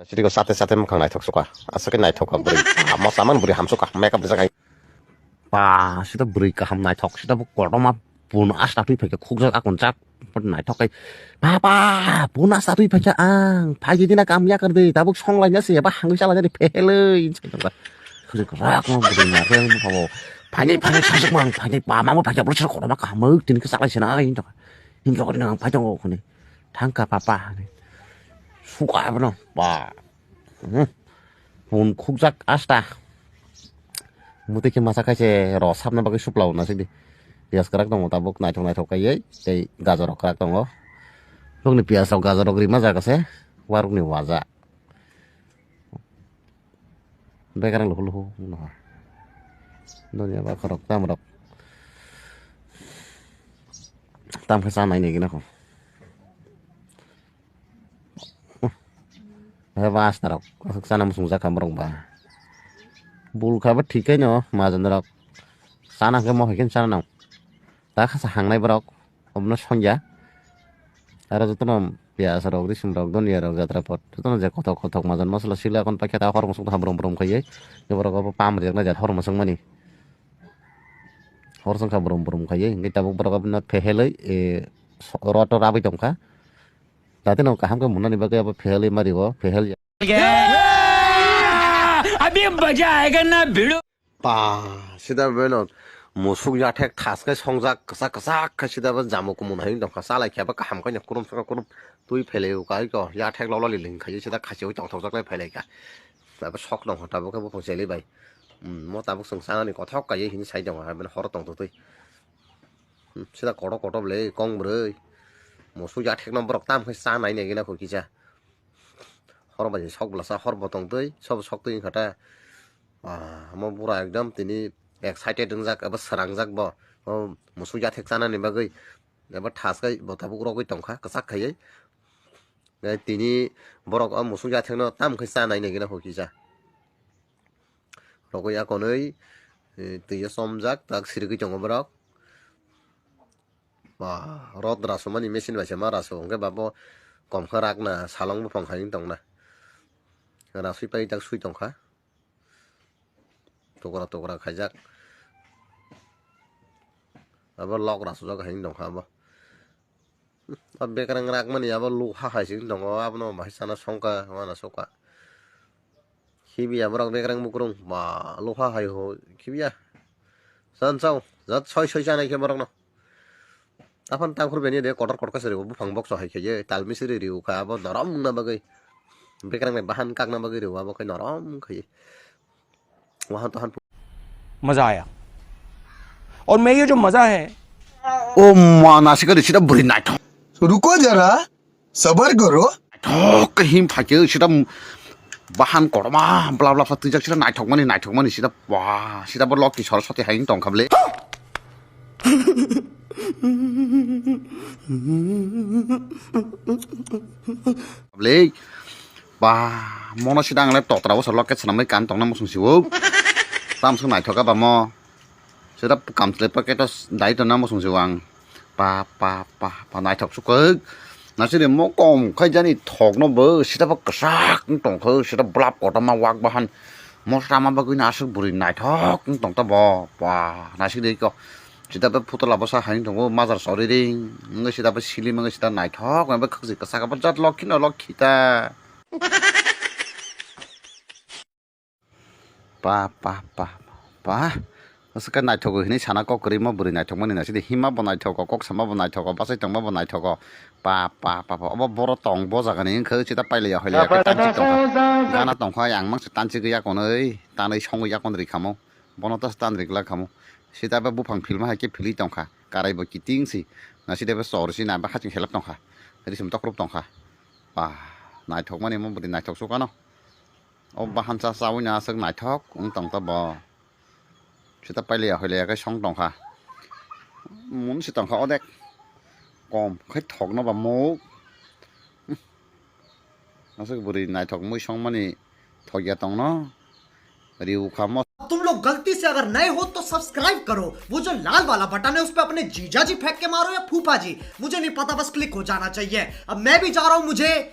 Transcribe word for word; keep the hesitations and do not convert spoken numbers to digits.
Siriko sate sate mwkhang naithok suka. Aswk khe naithok kha bwrwi. Amo saman bwrwi hamsuk kha, makeup rijak hai. Ba, sita bwrwi kaham naithok, sita bo kotorma bun asta twi phaikha, khukjak akon jak, naithok kai. Ba, ba, bun asta twi phaikha ang, phaidi dina kam yakar de, tabuk songlaina se, ba hangwi chalaina de, phehelei, sai tongkha. Khujak rak no bwrwi naithok ang bupha bo. Phaini, phaini, sajak mang, phaini, ba, mamo phaikha, bwrwi sara kotorma kaham, tini khe chalai sena, ai, tongkha. Himjok ri nang phai tongo khuni. Thangkha papa, hani. Suka abono, ba. Hmm. Bun khukjak asta. Muti khe masa khaise ro sapna bagwi suplao na sidi. Piyas kwrak tongo tabuk naithok naithok kaiwi tei gajor rok kwrak tongo. Bokni piyas rok gajor rok rima jaga se warukni waja. Bekereng luhu luhu wngno. Doniya bakhorok tamrok. Tam khe chanai nai gina kho. He ba astarok, aswk chana muchungjak kha borok ba. Bul kha bo thik khe no majanrok. Chana hwnkhe mo hai khe chana nang. Ta khasa hangnai borok, omono songya. Aro jotono piyaj rok, risum rok, donia rok, jatra pot, jotono je kothok kothok majan masala sila kon paikha ta hor musuk ta brum brum khaiwi. Borok obo pam rijak nai jat hor musuk mani. Hor songkha brum brum khaiwi, hingke tabuk borok abono phehelwi, e, so-, rot o rabwi tongkha. Dati no kaham khe munani bagwi abo phehelwi mari o, phehel ya. अभी मजा आएगा ना भिड़ो। Pa, sida beno musuk yathek thas khe songjak kwchak kwchak khe sida bo jamo kumun hai tongkha, chalai khe bo kaham khe kurum saka kurum twi phelai o kai ko yathek lololi ling khai sida khachi o tongthok jak lai phelai kha. Abo sok nong hota bo khe buphang cheli bai. Hmm, mo tabuk chwng chanani kothok kai hini sai tongo, horo tongtwtwi. Hmm, sida kotor kotor le kong bwrwi. Musuk yathek no borok tam khe chanai nai gina kho kisa. Hor bai sok bwlasa hor bo tongtwi, sobo sok twi wngkha ta. Ah, omo bura ekdom tini excited wngjak eba srangjak bo. O musuk yathek chanani bagwi eba thas khai bo tabuk rogwi tongkha kwchak khaiwi. Tini borok o musuk yathekno tam khe chanai nai gina kho kisa. Rogwi akonwi, eh, twi o chomjak tak sirigwi tongo borok. Ba, rot rasumani machine bai se ma rasu, hwnkhe ba bo kom khe rakna salong buphang hai wng tongna. Rasui pai tak sui tongkha. Tukra tukra khaijak. Abo lok rasujak hai wng tongkha abo. O bekereng rakmani abo lukha hai se wng tongo, abono bahai sana songkha, wana sokha. Khibiya borok bekereng bukrung, ba, lukha hai ho, khibiya. San sao, jat soi soi chanai khe borokno. Aphano tangkhur beni de kotor kotor khe sari buphang bokso hai khe ye, talmi siri riu kha, abo norom wngna bagwi. Bekereng bai bahan kakna bagwi riu, abo khe norom khe ye. Wahan tohan. मजा आया। और मैं ये जो मजा है, O ma, nasikari sida bwrwi naithok. रुको जरा, सबर करो। Naithok khe him phaikhe sida bahan kotorma bla bla sa twijak sida naithokmani, naithokmani sida, wah, sida bo Loki Saraswati hai wng tongkha bwle. Bwle, ba, mono sida ang le totra o sa loket swnamwi kan tongna muchung siwo. Tamswk naithok kha ba mo. Sida kamchwlwi packet o dai tongna muchung siwo ang. Pa, pa, pa, pa, naithok sukha. Nasiri mo kom khai jani thokno bo, sida bo kwchak wng tongkha, sida blap kotorma wak bahan. Mo sama bagwino aswk bwrwi naithok wng tongta bo. Pa, nasiri ko. Sida bo phutula bwsa hai wng tongo, majra chori ring. Wngwi sida bo sili mangwi sida naithok, wngwi bo khwchwlwi kwchak bo jat lokhi no lokhi ta. Pa, pa, pa, pa. Aswk khe naithogo hinwi sana kok kwrwi mo bwrwi naithokmani na sidi hima bo naithogo, kok sama bo naithogo, bachai tongma bo naithogo. Pa, pa, pa, pa. Obo boro tong bo jagani wngkha sida pailaiya hoilaiya khe tanchik tongkha. Gana tongkha yang mangse tanchigwi yakonwi tanwi songwi yakon rikha mo. Bono ta tan rik lak kha mo. Sida ba buphang philma hai khe philwi tongkha. Karai bo kiting si. Na sida ba chor si na ba haching helak tongkha. Risum tokrup tongkha. Pa, naithokmani mo bwrwi naithok sukano. O bahan cha chawi na aswk naithok wng tong ta bo. Sita pailaiya hoilaiya khe song tongkha. Mun si tongkha odek. Kom khai thokno ba muk. Aswk bwrwi naithok mui songmani thokya tongno. Riu kha mo. तुम लोग गलती से अगर नए हो तो सब्सक्राइब करो, वो जो लाल वाला बटन है उस पे अपने जीजा जी फेंक के मारो या फूफा जी, मुझे नहीं पता, बस क्लिक हो जाना चाहिए। अब मैं भी जा रहा हूँ, मुझे